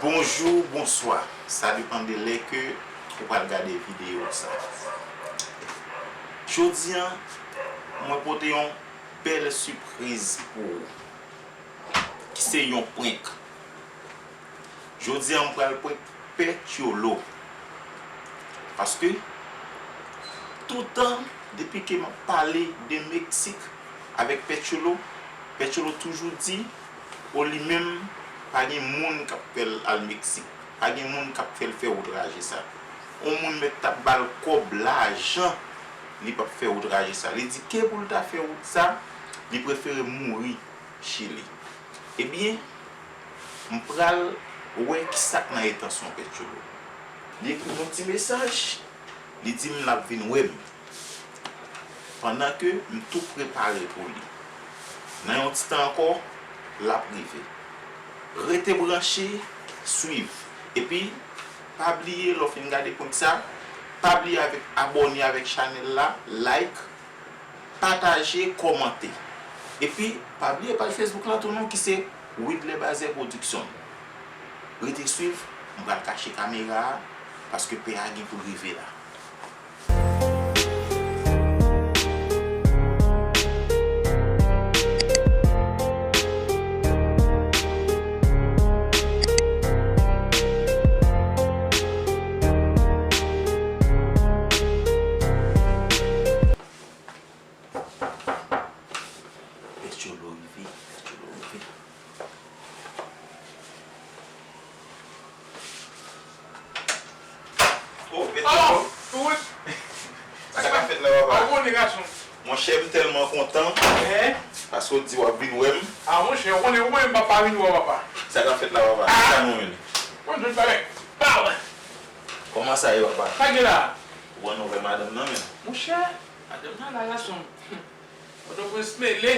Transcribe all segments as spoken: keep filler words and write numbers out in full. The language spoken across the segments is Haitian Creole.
Bonjou, bonswa. Sa depann de lè ke ou pral gade videyo sa. Jodi a, mwen pote yon bèl sipriz pou ou, ki se yon prank. Jodi a, mwen pral prank Pè Tcholo. Paske, toutan, depi ke m ap pale de Meksik avèk Pè Tcholo, Pè Tcholo toujou di, o li menm, pa gen moun k ap fè l al Meksik. Pa gen moun k ap fè l fè wout raje sa. On moun mèt t ap ba l kòb, lajan, li p ap fè wout raje sa. Li di ke pou l ta fè wout sa, li prefere mouri Chili. Ebyen, m pral wè kisa k nan entansyon Pè Tcholo. Li ekri m yon ti mesaj, li di m l ap vin wè m. Pandan ke m tou prepare pou li. Nan yon ti tan ankò, l ap rive. Rete branche, swiv. Epi, pa bliye, lè w fin gade prank sa, pa bliye avèk abòne avèk chanèl la, like, pataje, kòmante. Epi, pa bliye paj Facebook lan tou non, ki se Widler Bazè Production. Rete swiv, m pral kache kamera a, paske pè a gen pou l rive la. Pè Tcholo rive, Pè Tcholo rive. Oh, Pè Tcholo. Oh, tout. Sa k ap fèt la, papa? Abòne, gason. Monchè, m tèlman kontan. Hein? Paske w di w ap vin wè m. Ah, monchè, ou konnen, ou konnen m pa pa vin wè w, papa. Sa k ap fèt la, papa? Ah! Sa nou menm? Mwen, tout bagay. Pow! Kòman sa ye, papa? Sa gen la? Ou pran nouvèl madanm nan, menm? Monchè, madanm nan la, gason. Pòtoprens mele.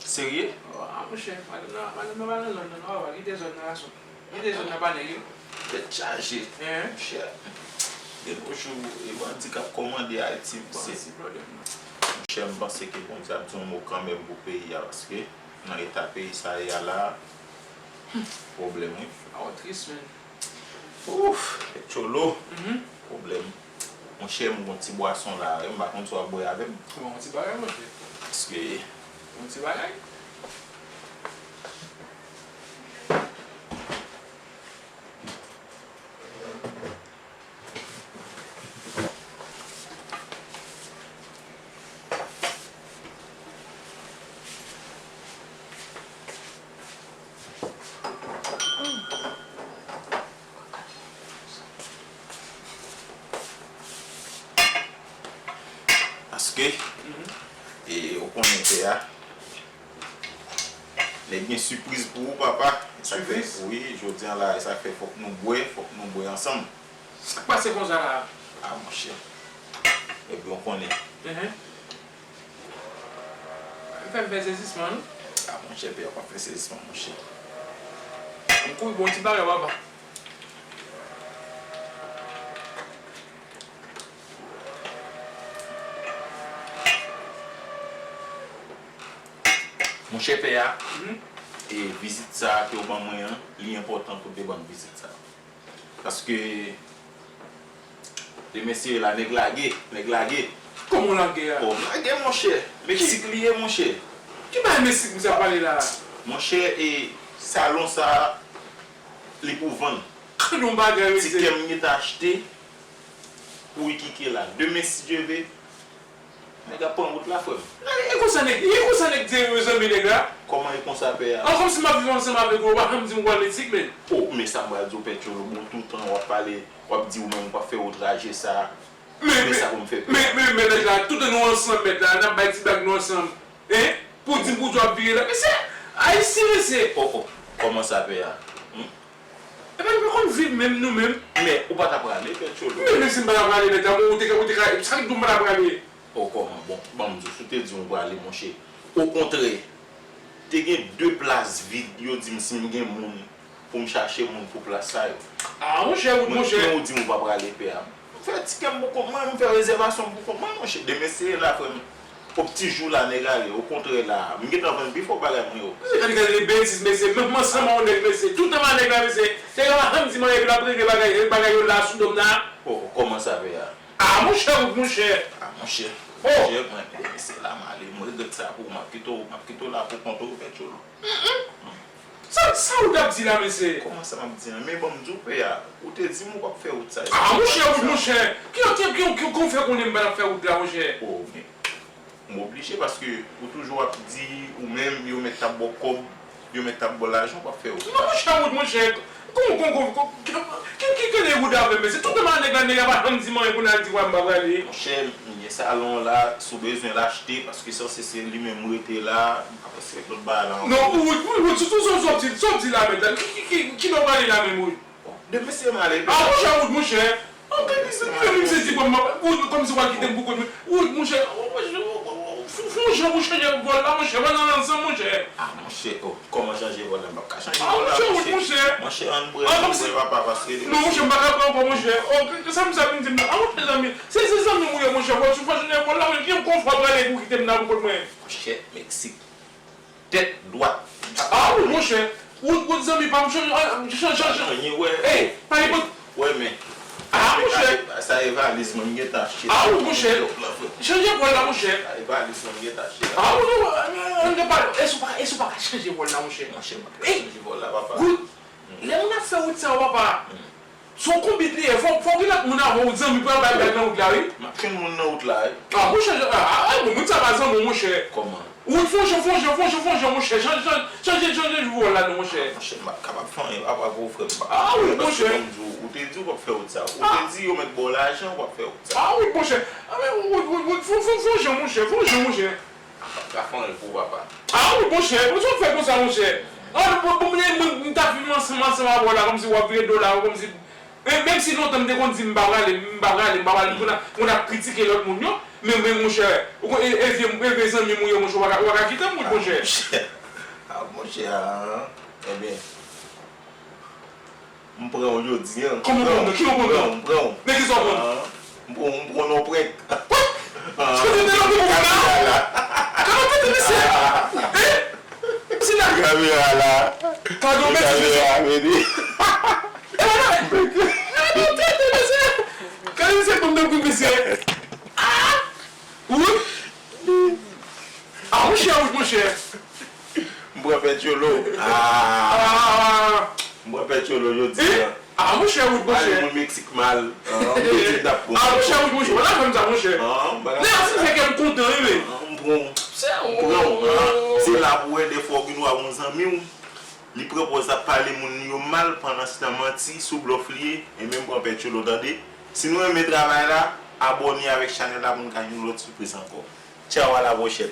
Serye? Ah, monchè, madanm nan, madanm nan pa nan zòn nan, non, papa. Kite zòn nan, gason. Kite zòn nan, pa nèg yo. Tèt chaje. Hein? Monchè. De nos jours, e bandi k ap kòmande Ayiti, m panse. Se ti pwoblèm nan. Monchè, m panse ke Bondye ap di yon mo kanmenm pou peyi a, paske nan eta peyi sa ye a la, pwoblèm, wi. Ah, w tris, menn. Ouf, Pè Tcholo. Mhm. Pwoblèm. Monchè, m gon ti bwason la, m pa konn si w ap bwè avè m. Bon, yon ti bagay, monchè. Paske. Yon ti bagay. Paske, e, ou konnen pè a, nèg gen sipriz pou ou, papa. E sa k fè, sipriz? Wi, jodi a la, e sa k fè fòk nou bwè, fòk nou bwè ansanm. Sa k pase konsa la? Ah, monchè. Ebyen, ou konnen. Mhm. Fè m fè sezisman, wi. Ah, monchè, pè a p ap fè sezisman, monchè. M kouri bon ti bagay, papa. Monchè pè a, mhm, e vizit sa a ke w ban mwen an, li enpòtan pou w te ban m vizit sa a. Paske, demen serye la, nèg lage, nèg lage. Kòman w lage a? Bon, m lage, monchè. Meksik li ye, monchè. Ki bagay Meksik misye ap pale la a? Monchè, e salon sa a, li pou vann. Gad yon bagay, ti kè m gentan achte pou Ikike la. Demen, si Dye ve, nèg ap pran wout la, frè m. E konsa nèg, e konsa nèg di yo zanmi nèg la? Kòman e konsa, pè a? An, kòmsi m ap viv ansanm avèk ou, ou pa janm di m ou pral Meksik, menn. Oh, men sa m pral di w, pè Tcholo, bon, toutan w ap pale, w ap di ou menm ou p ap fè wout raje sa a. Men, men, men sa pou m fè, pè a. Men, men, men, mèt la, toutan nou ansanm, mèt la, n ap bay ti blag nou ansanm. Hein? Pou di m pou di w ap vire la. Mesye, Ayisyen, mesye. Oh, oh, kòman sa, pè a? Hmm? Epa nou pa konn viv menm nou menm. Men ou pa ta prale, pè Tcholo? Men, men si m pa ta prale, mèt la, bon, ou te ka, ou te ka, sa k di w m pa ta prale? Oh, kòman? Bon, ban m di w, si w te di m ou prale, monchè. Okontrè, te gen de plas vid, yo di m si m gen moun pou m chache moun pou plas sa yo. Ah, monchè, wout, monchè. Men ou di m ou pa prale, pè a. M fè tikè m pou kont mwen, m fè rezèvasyon m pou kont mwen, monchè. Demen serye la, frè m. Pwòp ti jou la nèg ale, okontrè la, m gentan vann pi fò bagay mwen yo. Mesye, gade, gade de betiz, mesye, menm ansanm an nèg, mesye, toutan m a nèg la, mesye, nèg la pa janm di m anyen, epi l ap regle bagay, bagay yo la sou do m la. Oh, kòman sa fè a? Ah, monchè, monchè. Ah, monchè. Oh! Monchè, mwen, mesye la, m ale, m regrèt sa pou ou, m ap kite w, m ap kite w la pou kont ou, fè tcholo. Sa, sa ou t ap di la, mesye? Kòman sa m ap di an? Men ban m di w, pè a, ou te di m ou p ap fè wout sa. Ah, monchè, wout, monchè. Ki, ki, ki, ki, ki w fè konnen m pa t ap fè wout la, monchè? Oh, men, m oblije, paske ou toujou ap di, ou menm, yo mèt t ap ba w kòb, yo mèt t ap ba w lajan, ou p ap fè wout la. Non, monchè, wout, monchè. Kòman, kòman, kòman, ki, ki, ki, ki de wout avè m, mesye? Toutan m a nèg la, nèg la pa janm di m anyen pou n al di w a m pa prale. Monchè, m gen salon la, si w bezwen l achte, paske sanse se li menm m rete la, m pa panse lòt bagay la ankò. Non, ou, ou, ou, surtout sa w di, sa w di la menm, ki, ki, ki, ki lè w prale la menm, ou? Bon, demen se m ale. Ah, monchè, wout, monchè. An, kèk misye, misye di, bon, wout, kòmsi w al kite m pou kont mwen. Wout, monchè, oh, monchè, oh, oh, oh, fè, fè yon jan pou chanje vòl la, monchè, pran nan ansanm, monchè. Ah, monchè, oh, kòman chanje vòl la? M p ap ka chanje vòl la, monchè. Ah, monchè, wout, monchè. Monchè, ann bwè, ann bwè, papa, paske. Non, monchè, m pa ka pran ankò, monchè. Oh, sa m sa vin di m nan? Ah, monchè, zanmi, se, se zanmi m ou ye, monchè, fò, fò chanje vòl la, monchè, ki yon konfò prale pou kite m nan pou kont mwen. Monchè, Meksik. Tèt dwat. Ah, wi, monchè. Wout, wout, zanmi pa m, chanje, ah, chanje, chanje. Anyen, wè. Ey, pa nenpòt. Wè, men. Ah, monchè. Sa e valiz mwen, m gentan achte. Ah, wi, monchè. Chanje vòl la, monchè. Sa e valiz mwen, m gentan achte. Ah, monchè, wè, ann pale. Èske w pa, èske w pa ka chanje vòl la, monchè? Monchè, m ap chanje vòl la, papa. Wout, lè moun ap fè wout sa yo, papa. Se yon konbit li ye, fò, fò w gen lòt moun avè w, zanmi pou al bay blag nan wout la, wi. M ap jwenn moun nan wout la, wi. Ah, monchè, ah, ah, ah, bon, moun sa pa zanmi w, monchè. Kòman? Wout, fè yon jan, fè yon jan, fè yon jan, fè yon jan, monchè, chanje, chanje, chanje, chanje vòl la non, monchè. Monchè, m p ap kapab fè anyen, papa, pou frè m, m p ap kapab fè anyen, paske, monchè, ou te di ou p ap fè wout sa. Ou te di yo mèt ba w lajan, ou p ap fè wout sa. Ah, wi, monchè. Ah, men, wout, wout, wout, fè, fè, fè yon jan, monchè, fè yon jan, monchè. M p ap ka fè anyen pou ou, papa. Ah, wi, monchè, monchè, w fè konsa, monchè. Ah, bon, bon, mwen, mwen, m ta viv ansanm, ansanm avè w la, kòmsi w ap vire do la, kòmsi, men, menm si lontan m te konn di m pa prale, m pa prale, m pa prale, m konn ap, m konn ap kritike lòt moun yo, men, men, monchè, ou konn, e, e vye, e vye zanmi m ou ye, monchè, ou pa ka, ou pa ka kite m, wi, monchè. Ah, monchè, ah, ebyen. M pran w jodi a. Kòman w pran mwen? Ki w pran mwen? M pran w. Men kisa w pran? Ah, m pran w, m pran w nan prank. What? Ah, kote te nan prank la? Kamera la. Kamera tete misye. Hein? Misye la. Kamera la. Pardon, men kamera la, men. E wala. Kamera tete misye. Gade misye konn nan kou misye. Ah! Wout. Ah, monchè, wout, monchè. M pran pè tcholo. Ah. M pran pè tcholo jodi a. Ah, monchè, wout, monchè. Pale moun Meksik mal. Ah, m te di m t ap pran. Ah, monchè, wout, monchè. Wala fè m sa, monchè. Ah, bagay. Nèg la fin fè kè m kontan, wi, men. Ah, m pran. M pran. Ah, se la pou wè dèfwa w gen dwa gon zanmi w. Li pran pòz ap pale moun yo mal, pandan se tan manti, sou blòf li ye. E men m pran pè tcholo, tande. Si nou renmen travay la, abòne avèk chanèl la pou n ka jwenn lòt sipriz ankò. Tchaw, a la pwochèn.